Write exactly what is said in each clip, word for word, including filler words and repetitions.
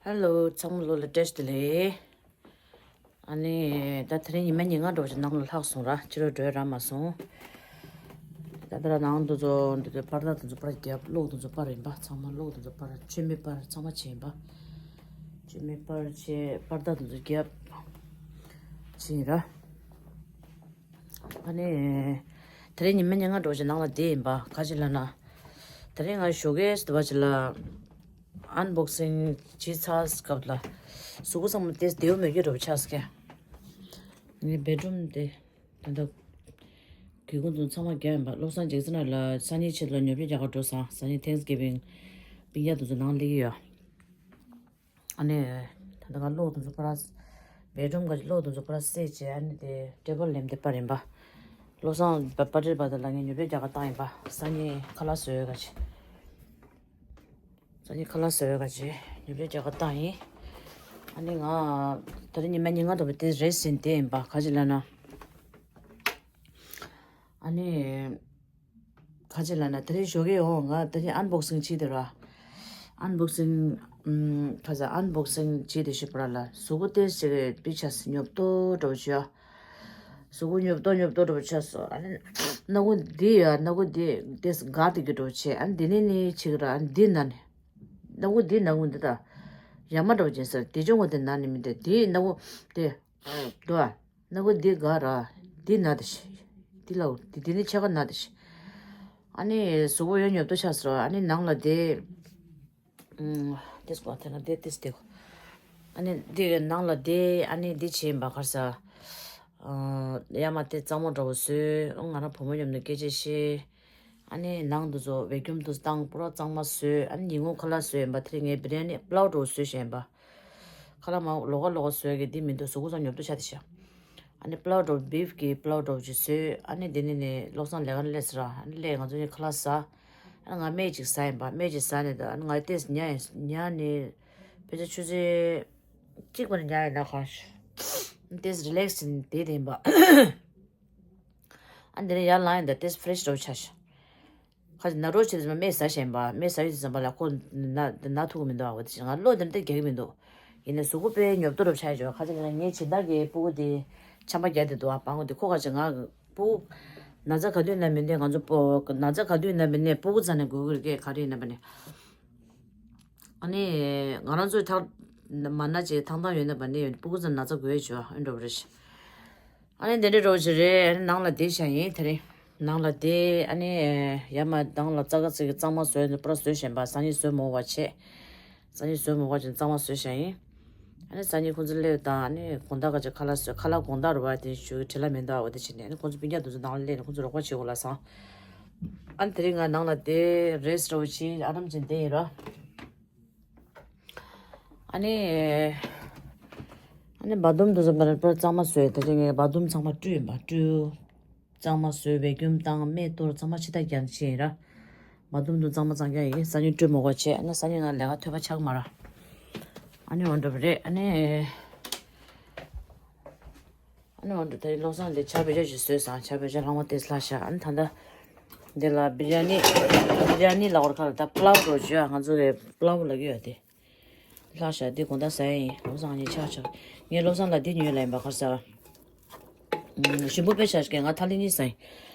ཧེ་ལོ། ཚང་མ་ལོ་ལ་བཀྲ་ཤིས་བདེ་ལེགས། ཨ་ནི་ད་དེ་རིང་ཉི་མ་ཉིན་ལྔ་འགྲོ་ཅིག་ནང་ལ་ལྷག་སོང་ར། ཕྱི་རུ་འགྲོ་རག་མ་སོང་། ད་ལྟ་ར་ནང་དུ་ཚོ་འདི་ཚོ་པར་དག་དེ་ཚོ་པར་བརྒྱབ། གློག་དེ་ཚོ་པར་ཡིན་པ། ཚང་མ་གློག་དེ་ཚོ་པར། མཆོད་མེ་པར་ཚང་མ་བྱས་ཡིན་པ། མཆོད་མེ་པར་བྱས། པར་དག་དེ་ཚོ་བརྒྱབ་བྱས་ཡིན་ར། ཨ་ནི། དེ་རིང་ཉི་མ་ཉིན་ལྔ་འགྲོ་ཅིག་ནང་ལ་བསྡད་ཡིན་པ། ག་ཅི་ལབ་ན། དེ་རིང་ང་ཞོགས་ཀས་དེ་བ་ཅིག་ལ། ཨན་བོག་སིང་བྱེད་ཚར་སྐབས་ལ། གཟུགས་པོ་ཚང་མ་ཏོག་ཙམ་བདེ་པོ་མེད་རྒྱུ་འདྲ་པོ་ཆགས་སོང་། ངའི་བེད་རུམ་དེ། ད་ལྟ། སྒེའུ་ཁུང་དེ་ཚང་མ་བརྒྱབ་ཡིན་པ། བློ་བཟང་རྒྱལ་མཚན་ལགས་ལ་སང་ཉིན་ཆེད་དུ་ཉོ་ཆ་རྒྱག་ག་འགྲོ་སོང་། སང་ཉིན་ཐེངས་གི་བིང་། སྤུན་ཀྱག་དེ་ཚོ་ནང་སླེབས་ཀྱི་ཡོད། ཨ་ནི། ད་ལྟ་ང་གློག་དེ་ཚོ་པར། བེད་རུམ་ག་གློག་དེ་ཚོ་པར་སེལ་བྱས། ཨ་ནི་དེ་ཊེ་བལ་ལེམ་དེ་པར་ཡིན་པ། བློ་བཟང་པ་པ་ཏྲེ་པ་དེ་ལ་ངས་ཉོ་ཆ་རྒྱག་ག་བཏང་ཡིན་པ། སང་ཉིན་ཁ་ལག་བཟོ་ཡོད་ག་ཅིག་སང་ཉིན་ཁ་ལག་བཟོ་ཡོད་ག་ཅིག་ཉོ་ཆ་རྒྱག་ག་བཏང་ཡིན། ཨ་ནི་ང་། དེ་རིང་ཉི་མ་ཉིན་ལྔ་འགྲོ་པ་དེ་རེད་ཟིན་བསྡད་ཡིན་པ། ག་ཅི་ལབ་ན། ཨ་ནི། ག་ཅི་ལབ་ན། དེ་རིང་ཞོགས་ཀས་འོང་། ང་དེ་རིང་ཨན་བོག་སིང་བྱས་དེ་ར། ཨན་བོག་སིང་། ཨམ། ག་ཟེར། ཨན་བོག་སིང་བྱས་དེ་ཞིག་པ་ར་ལ། གཟུགས་པོ་ཏོག་ཙམ་ཅིག་པི་ཆ་ཉོབ་ཏོ་འདྲ་པོ་བྱས་ཡ། གཟུགས་པོ་ཉོབ་ཏོ་ཉོབ་ཏོ་འདྲ་པོ་ཆགས་སོང་། ཨ་ནི། སྣ་ཁུང་འདི་ཡ། སྣ་ཁུང་འདི་ཏོག་ཙམ་འགག་བསྡད་རྒྱུ་འདྲ་པོ་བྱས། ཨ་ནི་འདི་ནས་ནི་ཅིག་ར། ཨ་ནི་འདི་ན་ནི། སྣ་ཁུང་འདི། སྣ་ཁུང་འདི་ད། ཡ་མ་འདྲ་པོ་ཅིག་ཟེར། དེ་ཅུང་གོ་དེ་ན་ནི་མི་འདུག་དེའི་སྣ་ཁུང་དེ། འདུག་ཨ། སྣ་ཁུང་འདི་འགག་ར། འདི་ན་དེ་ཤི། འདི་ལ་འདི། འདི་ནི་ཕྱེད་ཀ་ན་དེ་ཤི། ཨ་ནི་གཟུགས་པོ་ཡོད་ཉོབ་ཏོ་ཆགས་སོང་། ཨ་ནི་ནང་ལ་དེ། ཨུམ། ཏེས་གོ་ཐེ་ན་དེ་ཏེས་དེ་གོ། ཨ་ནི་འདི་གི་ནང་ལ་དེ། ཨ་ནི་འདི་བྱས་ཡིན་པ། ག་རེ་ཟེར། ཨ། ཡ་མ་དེ་གཙང་མ་འདྲ་པོ་བཟོས། ཨ། ང་རང་བུ་མོ་མཉམ་དུ་སྐད་ཆ་བཤད། ཨ་ནི་ནང་དུ་ཚོ་བེ་ཀུམ་དུ་བཏང་། པུ་ར་གཙང་མ་བཟོས། ཨ་ནི་ཉིན་གུང་ཁ་ལག་བཟོས་ཡིན་པ། དེ་རིང་ངས་བི་རི་ཡ་ནི་པླའོ་འདྲ་པོ་བཟོས་བཞག་ཡིན་པ། ཁ་ལག་མང་ལོགས་ཀ་ལོགས་ཀ་བཟོས་ཀྱི་འདི་མི་འདུག་གཟུགས་པོ་ཚང་ཉོབ་ཏོ་ཆགས་བསྡད་ཤག་ཨ་ནི་པླའོ་འདྲ་པོ། བིབ་ཀྱི་པླའོ་འདྲ་པོ་ཅིག་བཟོས། ཨ་ནི་དེ་ནས་ནི་བློ་བཟང་ལས་ཀ་ནས་སླེབས་ཟེར་ར། ཨ་ནི་སླེབས། ང་ཚོ་གཉིས་ཁ་ལག་ཟ། ཨ་ནི་ང་སྨན་ཅིག་ཟ་ཡིན་པ། སྨན་ཅིག་ཟ་ནས། ད་ཨ་ནི་ང་ཏོག་ཙམ་ཉལ་ཡིན། ཉལ་ནས་ཕལ་ཆེར་ཆུ་ཚོད་གཅིག་པ་ནས་ཉལ་ཡིན་ན་གང་། ཏོག་ཙམ་རི་ལེག་སི་བྱས་ནས་བསྡད་ཡིན་པ། ཨ་ནི་དེ་ནས་ཡར་ལངས་ཡིན། ད་ཏོག་ཙམ་ཕི་རེ་ཤི་འདྲ་པོ་ཆགས་ཤག་ཁ་ཅིག་ན་རོ་བྱེད་དུས་ཙམ་པ་སྨན་ཟ་བཞིན་པ། སྨན་ཟ་ཡོད་དུས་ཙམ་པ་ལ་ཁོ་ན་ན་ཐུག་གི་མི་འདུག་ཨ། འོ་དེ་བྱས། ང་བློ་དེ་འདྲ་རྒྱག་གི་མི་འདུག་ཡིན་ནའི་གཟུགས་པོ་དཔེ་ཉོབ་ཏོ་འདྲ་པོ་ཆགས་ཡོད། ཁ་ཅིག་ལ་ངའི་སྦྱིན་བདག་གི་སྤུ་གུ་དེ་ཆམ་པ་རྒྱག་བསྡད་འདུག་ཨ། སྤྲང་པོ་དེ། ཁོ་ཁ་ཅིག་ང་སྤུ་གུ་ན་ཚ་ག་དུས་ན་མི་ནས། ང་ཚོ་སྤུ་གུ་ན་ཚ་ག་དུས་ན་མི་ནས་སྤུ་གུ་རྩ་ནས་འགོས་ཀྱི་རེད། ག་རེ་ཡིན་ན་པ་ནི། ཨ་ནི་ང་རང་ཚོའི་ཐག་མ་ན་ཅིག་ཐང་ཐང་ཡོད་ན་པ་ནི་སྤུ་གུ་རྩ་ན་ཚ་འགོས་ཡོད་བྱུང་ཨ། འདྲ་པོ་རེད་ཤག་ཨ་ནི་དེ་འདྲ་འདྲ་པོ་ཅིག་རེད། ཨ་ནི་ནང་ལ་བསྡད་བཞག་ཡིན། དེ་རིང་ནང་ལ་བསྡད། ཨ་ནི་ཡ་མ་ནང་ལ་ཙག་ཙིག་གི་གཙང་མ་བཟོས། པུ་ར་བཟོས་བཞིན་པ། སང་ཉིན་བཟོ་མི་དགོས་པ་བྱས། སང་ཉིན་བཟོ་མི་དགོས་པ་བྱས་གཙང་མ་བཟོས་བཞག་ཡིན། ཨ་ནི་སང་ཉིན་ཁོང་ཚོ་སླེབས་དང་། ཨ་ནི་དགོང་དག་ག་ཅིག་ཁ་ལག་བཟོས། ཁ་ལག་དགོང་དག་རེད་པ། དེ་ཞུ་བྲེལ་བ་མི་འདུག་ཨ། འོ་དེ་བྱས་ནས། ཨ་ནི་ཁོང་ཚོ་སྤུན་ཀྱག་དེ་ཚོ་ནང་ལ་སླེབས་ནས་ཁོང་ཚོ་རོགས་པ་བྱེད་དགོས་ལབ་སོང་། ཨ་ནི་དེ་རིང་ང་ནང་ལ་བསྡད། རེ་སི་ཊི་འདྲ་པོ་བྱས་ཨ་རམ་བྱས་བསྡད་ཡིན་ར། ཨ་ནི། ཨ་ནི་བ་དུམ་དུ་ཟ་བར་པར་གཙང་མ་བཟོས། ད་ཅི་ངས་བ་དུམ་ཚང་མ་བཀྲུས་ཡིན་པ། བཀྲུས། གཙང་མ་བཟོས། བེ་ཀུམ་བཏང་། སྨན་གཏོར། གཙང་མ་ཕྱི་ཐག་རྒྱག་ཆེད་ཡིན་ར། བ་དུམ་དུ་གཙང་མ་གཙང་རྐྱང་ཡིན། སང་ཉིན་བཀྲུ་མི་དགོས་པ་བྱས། ཨ་ནི་སང་ཉིན་ང་ལས་ཀ་ཐོད་པ་ཆག་མ་ར། ཨ་ནི་འོ་འདྲ་པོ་རེད། ཨ་ནི། ཨ་ནི་འོ་འདྲ། ད་རིང་བློ་བཟང་ལ་ཇ་བེ་ཇ་ཞིག་བཟོས་སོང་། ཇ་བེ་ཇ་ལྷག་མ་ཏོག་ཙམ་ལྷག་ཤག་ཨ་ནི་ད་ལྟ་འདི་ལ་བི་རི་ཡ་ནི། བི་རི་ཡ་ནི་ལབ་དགོས་རེད། ཁ་ལ་ད་པླའོ་འདྲ་པོ་བྱས། ང་ཚོ་གི་པླའོ་ལབ་ཀྱི་ཡོད་དེ། ལྷག་ཤག་འདི་དགོང་དག་ཟ་ཡ་ཡིན། བློ་བཟང་གཉིས་ཆ་ཆ། ངས་བློ་བཟང་ལ་འདི་ཉོས་ལབ་ཡིན་པ། ག་རེ་ཟེར། ཨུམ། ཞིམ་པོ་དཔེ་ཆགས་ཤག་ངས་ཐ་ལི་གཉིས་ཟ་ཡིན།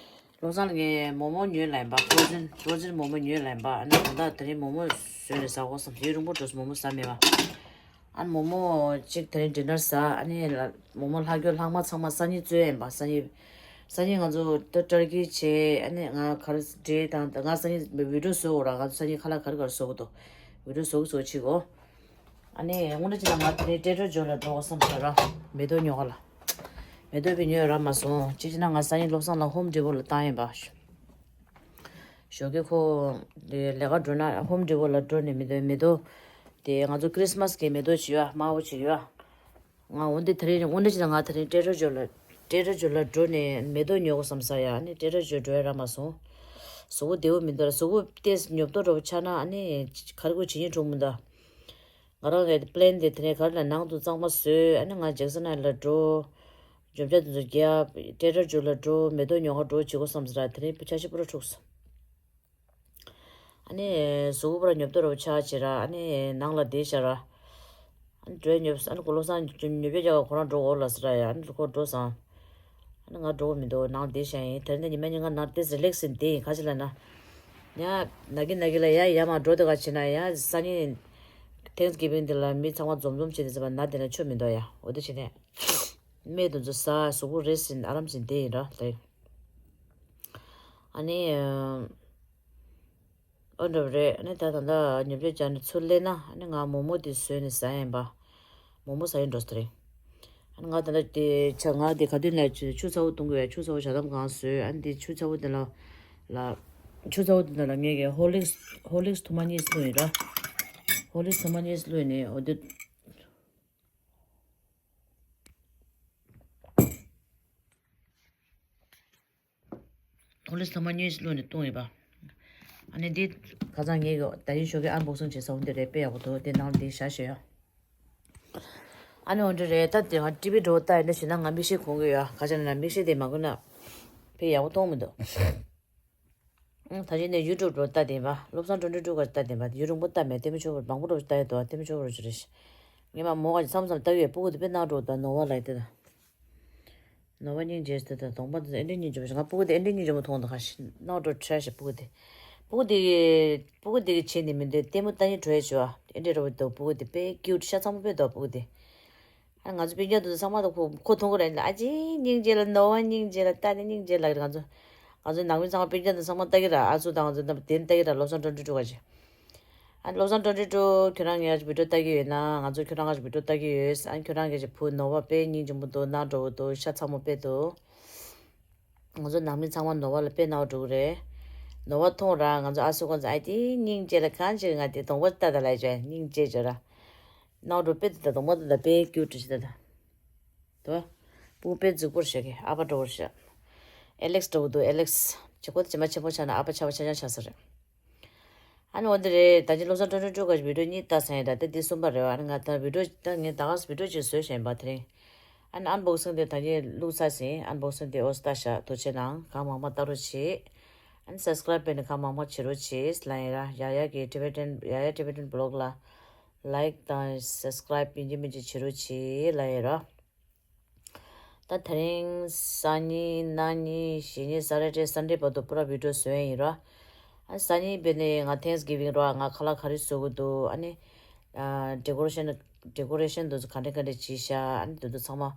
བློ་བཟང་ལ་ངས་མོག་མོག་ཉོས་ལབ་ཡིན་པ། ཕོ་རོ་ཛན། ཕོ་རོ་ཛན་མོག་མོག་ཉོས་ལབ་ཡིན་པ། ཨ་ནི་དགོང་དག་དེ་རིང་མོག་མོག་བཟོས་ནས་ཟ་དགོས་བསམ། དེ་རིང་རིང་པོ་འགྲོ་སོང་། མོག་མོག་ཟ་མེད་པ། ཨ་ནི་མོག་མོག་གཅིག་དེ་རིང་ཌི་ནར་ཟ། ཨ་ནི་ལ་མོག་མོག་ལྷག་རྒྱུ་ལྷག་མ་ཚང་མ་སང་ཉིན་བཙོས་ཡིན་པ། སང་ཉིན། སང་ཉིན་ང་ཚོ་ཏ་ཏར་ཀི་བྱས། ཨ་ནི་ང་ག་རེ་འདྲེ་དང་། ང་སང་ཉིན་བི་ཌི་ཡོ་བཟོ་དགོས་ར། ང་ཚོ་སང་ཉིན་ཁ་ལག་ག་རེ་ག་རེ་བཟོ་དགོས་འདུག་བི་ཌི་ཡོ་བཟོ་གི་བཟོ་གི་བྱེད་དགོས། ཨ་ནི་དངོས་གནས་བྱས་ན་ང་དེ་རིང་ཀྲེ་ཌར་ཇོ་ལ་འགྲོ་དགོས་བསམ་སོང་ར། མེ་ཏོག་ཉོ་ག་ལ། མེ་ཏོག་དཔེ་ཉོས་རག་མ་སོང་། གཅིག་བྱས་ན་ང་སང་ཉིན་བློ་བཟང་ལ་ཧོམ་ཌི་པོ་ལ་བཏང་ཡིན་པ། ཞོགས་ཀས་ཁོ་དེ་ལས་ཀ་འགྲོ་ན་ཧོམ་ཌི་པོ་ལ་འགྲོ་ནས་མེ་ཏོག་མེ་ཏོག་དེ་ང་ཚོ་ཁྲིས་མས་ཀྱི་མེ་ཏོག་ཅིག་ཡོད། དམར་པོ་ཅིག་ཡོད། ང་འོ་འདི་དེ་རིང་དངོས་གནས་བྱས་ན་ང་དེ་རིང་ཀྲེ་ཌར་ཇོ་ལ། ཀྲེ་ཌར་ཇོ་ལ་འགྲོ་ནས་མེ་ཏོག་ཉོ་དགོས་བསམ་ས་ཡ། ཨ་ནི་ཀྲེ་ཌར་ཇོ་འགྲོ་ཡ་རག་མ་སོང་། གཟུགས་པོ་བདེ་པོ་མི་འདུག་ར། གཟུགས་པོ་ཏོག་ཙམ་ཉོབ་ཏོ་འདྲ་པོ་ཆགས་ན། ཨ་ནི་ག་རེ་དགོས་བྱེད་སྙིང་བྲོ་མི་འདུག་ང་རང་གི་པི་ལན་དེ་དེ་ནས་ག་རེ་ལ་ནང་དུ་གཙང་མ་བཟོས། ཨ་ནི་ང་ཇེག་སན་ལ་འགྲོ། འཇོམས་ཇ་དེ་ཚོ་བརྒྱབ། ཀྲེ་ཌར་ཇོ་ལ་འགྲོ། མེ་ཏོག་ཉོ་ག་འགྲོ་བྱེད་དགོས་བསམ་ཟེར་ར། དེ་རིང་འཆར་གཞི་པུ་ར་འཁྲུགས་སོང་། ཨ་ནི་གཟུགས་པོ་པུ་ར་ཉོབ་ཏོ་ར་ཆགས་བྱས་ར། ཨ་ནི་ནང་ལ་བསྡད་བཞག་ར། འགྲོ་ཡ་ཉོབ་ཨ་ནི་ཁོ་བློ་བཟང་ཉོབ་ཡ་རྒྱག་ཁོ་རང་འགྲོ་འོ་ལ་ཟེར་ཡ། ཨ་ནི་ཁོ་འགྲོ་སོང་། ཨ་ནི་ང་འགྲོ་གི་མི་འདུག་ནང་བསྡད་བཞག་ཡིན། དེ་རིང་ཉི་མ་གཉིས་ཀ་ནང་བསྡད་རི་ལེགས་སི་བསྡད་ཡིན། ག་ཅི་ལབ་ན། ཡ། ན་གི་ན་གི་ལ་ཡ་ཡ་མ་འགྲོ་དེ་ག་བྱེད་ན་ཡ། སང་ཉིན་Thanksgiving དེ་ལ་མི་ཚང་མ་འཛོམས་འཛོམས་བྱེད་དེ་ཟེར་བ་ན་དེ་ན་ཆོ་མི་འདུག་ཡ། འོ་དེ་བྱེད་ནས། སྨད་དུ་འཛུལ་ས་གཟུགས་པོ་རེ་ཟིན་ཨ་རམ་ཟིན་དེ་ཡིན་ར་ལེ། ཨ་ནི། ཨོ་འདྲ་བ་རེད། ཨ་ནི་ད་ད་ལྟ་ཉོ་ཆ་སྦྱར་ནས་ཚུར་སླེབས་ན། ཨ་ནི་ང་མོག་མོག་དེ་བཟོས་ནས་ཟ་ཡིན་པ། མོག་མོག་ཟ་ཡིན་འགྲོ་ས་རེད། ཨ་ནི་ང་ད་ལྟ་དེ་ཆ་ང་དེ་ག་དུས་ནས་ཆུ་ཆུ་ཚ་བོ་བཏུང་གི་ཡོད། ཆུ་ཚ་བོ་ཞག་དམ་གང་བཟོས། ཨ་ནི་དེ་ཆུ་ཚ་བོ་དེ་ལ་ལ་ཆུ་ཚ་བོ་དེ་ལ་ངས་ཀྱི་ཧོར་ལིགས་ཧོར་ལིགས་ཐུར་མ་གཉིས་བླུགས་ཡིན་ར། ཧོར་ལིགས་ཐུར་མ་གཉིས་བླུགས་ནས་འོ་དེ། ཧོར་ལིགས་ཐུར་མ་གཉིས་བླུགས་ནས་བཏུང་ཡོད་པ། ཨ་ནི་འདི་ཁ་སང་ངས་ད་ཡིན་ཞོགས་ཀྱི་ཨན་བོག་སིང་བྱེད་ས་འོ་འདི་རེད། དཔེ་ཡག་པོ་འདུག་དེ་ནང་ལ་འདི་བཞག་ཞོག་ཡ། ཨ་ནི་འོ་འདི་རེད། ད་དེ་ང་ཊི་བི་འགྲོ་ལྟ་ཡིན་ན་ཞེ་ན་ང་མིག་ཤེལ་གོན་གི་ཡོད། ཁ་ཆེ་ན་མིག་ཤེལ་དེ་མ་གོན་ན་དཔེ་ཡག་པོ་མཐོང་མི་འདུག་ཨང་། ད་ཅི་ནས་ཡུ་ཊུབ་འགྲོ་ལྟ་བསྡད་པ། བློ་བཟང་ཀྲོ་ཀྲོ་ཀྲུ་ག་ལྟ་བསྡད་པ། ཡུན་རིང་པོ་ལྟ་མེད། ལྟད་མོ་ཆོག་པར་མང་པོ་འགྲོ་ལྟ་ཡོད་དོ། ལྟད་མོ་ཆོག་པར་ཅི་རེད། ངས་མ་མོ་ག་མཚམས་མཚམས་ལྟ་གི་ཡོད། སྤུ་གུ་དེ་དཔེ་ནག་འགྲོ་དང་ནོ་བ་ལ་དེ་དང་། ནོ་བ་སྙིང་རྗེ་ཟེར་དང་གདོང་པ་དེ་ཚོ་ཨེ་འདྲའི་སྙིང་རྗེ་པོ་ཞིག་ང་སྤུ་གུ་དེ་ཨེ་འདྲའི་སྙིང་རྗེ་མོ་མཐོང་དང་ཁ་ཤས་ནག་འགྲོ་ཁྲ་ཞིག་སྤུ་གུ་དེ། སྤུ་གུ་དེ་གི་སྤུ་གུ་དེ་གི་བྱེད་ནི་མི་འདོད། ལྟད་མོ་ལྟ་ནི་འགྲོ་ཡ་བྱོས་ཨ། ཨེ་འདྲའི་འགྲོ་བ་འདུག་སྤུ་གུ་དེ་དཔེ་ཀིའུཊ་ཤ་ཚ་མོ་དཔེ་འདུག་སྤུ་གུ་དེ། ཨ་ང་ཚོ་སྤུན་ཀྱག་དེ་ཚོ་ཚང་མ་དང་ཁོ་ཁོ་མཐོང་གི་རེད། ཨ་ཅེ་སྙིང་རྗེ་ལ་ནོ་བ་སྙིང་རྗེ་ལ་ལྟ་ནི་སྙིང་རྗེ་ལ་ང་ཚོ། ང་ཚོ་ནང་མི་ཚང་མ་སྤུན་ཀྱག་དེ་ཚང་མ་ལྟ་གི་ར། ཨ་ཚོ་དང་ང་ཚོ་རྣམ་པ་དེ་ལྟ་གི་ར། བློ་བཟང་ཀྲོ་ཀྲོ་ཀྲུ་ག་ཅེ། ཨ་བློ་བཟང་ཀྲོ་ཀྲོ་ཀྲུ་ཁྱོད་རང་ངའི་བི་ཌིའོ་ལྟ་གི་ཡོད་ན། ང་ཚོ་ཁྱོད་རང་གི་བི་ཌིའོ་ལྟ་གི་ཡོད། ཨ་ཁྱོད་རང་གི་བུ་ནོ་བ་དཔེ་སྙིང་རྗེ་མོ་འདུག་ནག་འགྲོ་བོ་འདུག་ཤ་ཚ་མོ་དཔེ་འདུག་ང་ཚོ་ནང་མི་ཚང་མ་ནོ་བ་ལ་དཔེ་ནག་འགྲོ་གི་རེད། ནོ་བ་མཐོང་ར་ང་ཚོ་ཨ་སུ་ཁོང་ཚོ་ཨ་དེ་སྙིང་རྗེ་ལ་གང་ཅིག་ང་དེ་གདོང་པ་ལྟ་ད་ལ་ཅོ་སྙིང་རྗེ་ཅོ་ར། ནག་འགྲོ་དཔེ་དེ་ད་གདོང་པ་ལྟ་ད་དཔེ་ཀིའུཊ་ཅིག་ད་ད། དོ། སྤུ་གུ་དཔེ་རྫིག་པོར་བཞག་གི། ཨ་ཕ་འདྲ་བོར་བཞག་ཨེ་ལེགས་འདྲ་བོ་འདུག་ཨེ་ལེགས། བྱེད་སྒོ་དེ་ཇེ་མ་ཆེན་པོ་ཆགས་ན་ཨ་ཕ་ཆགས་པ་ཆགས་ཆགས་ཆགས་ས་རེད། ཨ་ནི་འོ་འདི་རེད། ད་ཅི་བློ་བཟང་ཀྲོ་ཀྲོ་ཀྲུ་ག་བི་ཌིའོ་གཉིས་ལྟ་ཚར་ཡིན་ད། ད་འདི་གསུམ་པ་རེད་བ། ཨ་ནི་ང་ད་བི་ཌིའོ་ད་ངས་ད་ག་སེ་བི་ཌིའོ་ཅིག་བཟོས་བཞག་ཡིན་པ་དེ་རིང་། ཨ་ནི་ཨན་བོག་སིང་དེ་ད་ཅི་བླུགས་ཚར་ཟིན། ཨན་བོག་སིང་དེ་ཨོ་ཙི་ལྟ་བཞག་ཐུགས་རྗེ་གནང་། གང་མང་མང་ལྟ་རོགས་བྱེད། ཨ་ནི་སབ་སི་ཀ་རབ་བྱས་ནས་གང་མང་མང་བྱེད་རོགས་བྱེད་ལབ་ཡིན་ར། ཡ་ཡ་གི་ཊི་བེ་ཊན་ཡ་ཡ་ཊི་བེ་ཊན་བི་ལོག་ལ་ལའིཀ་དང་སབ་སི་ཀ་རབ་ཡིན་གཅིག་མིན་གཅིག་བྱེད་རོགས་བྱེད་ལབ་ཡིན་ར། ད་དེ་རིང་སང་ཉིན་གནངས་ཉིན་གཞེས་ཉིན་ས་ཊར་ཌེ་སན་ཌེ་བར་དུ་པུ་ར་བི་ཌིའོ་བཟོ་ཡ་ཡིན་ར། ཨ་སང་ཉིན་བྱས་ནས་ང་ཐེངས་གི་ཝིང་ར་ང་ཁ་ལག་ག་རེ་བཟོ་དགོས་འདུག་ཨ་ནི་ཌེ་ཀོ་རེ་ཤན་ཌེ་ཀོ་རེ་ཤན་དེ་ཚོ་ག་འདྲ་ག་འདྲ་བྱས་ཤག་ཨ་ནི་དེ་ཚོ་ཚང་མ།